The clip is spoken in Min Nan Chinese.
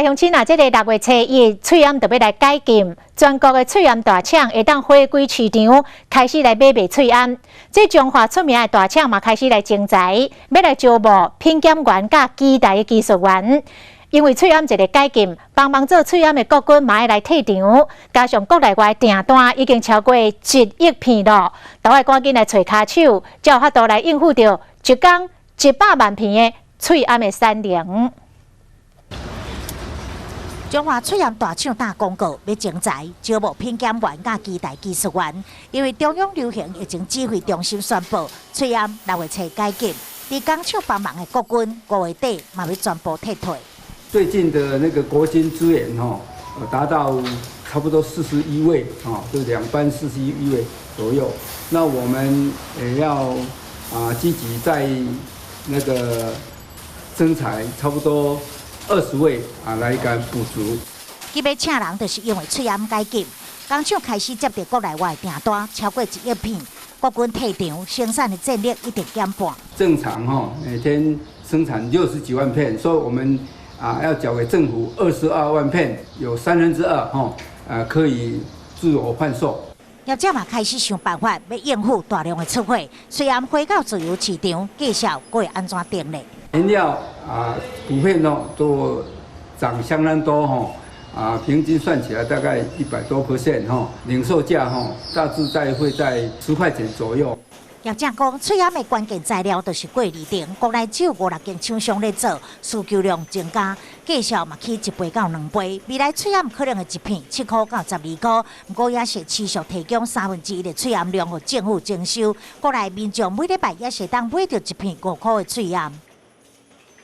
鄉親啊，這个六月初一，喙罨就欲來解禁，全國的喙罨大廠會當回歸市場，開始來買賣喙罨。這彰化出名的大廠嘛，開始來徵才，欲來招募品檢員佮機台的技術員。因為喙罨一个解禁，幫忙做喙罨的國軍嘛愛來退場，加上國內外訂單已經超過一億片囉，都愛趕緊來揣跤手，才有法度來應付著一工一百萬片的喙罨的產能。彰化喙罨大廠打廣告，欲徵才，招募品檢員佮機台技術員。因為中央流行疫情指揮中心宣布，喙罨六月初解禁，佇工廠幫忙的國軍五月底嘛欲全部撤退。最近的那個國軍支援吼，達到差不多41位啊，就兩班41位左右。那我們也要積極在那個徵才，差不多20位啊，來共補足。急欲請人，就是因為喙罨解禁，工廠開始接著國內外訂單，超過一億片。國軍退場，生產的戰力一定減半。正常哈，每天生產60幾萬片，所以我們要繳給政府22萬片，有2/3哈，可以自我販售。業者嘛開始想辦法，欲應付大量的出貨。雖然回到自由市場，價數會按怎定咧？原料啊，普遍哦都漲相當多吼，平均算起來大概100多 percent 吼，零售價吼大致在會在10塊錢左右。業者講，喙罨的關鍵材料就是過濾層，國內只有五六間廠商咧做，需求量增加，價數嘛起一倍到兩倍。未來喙罨可能會一片7塊到12塊，毋過也是持續提供1/3的喙罨量予政府徵收。國內民眾每禮拜也是當買著一片5塊的喙罨。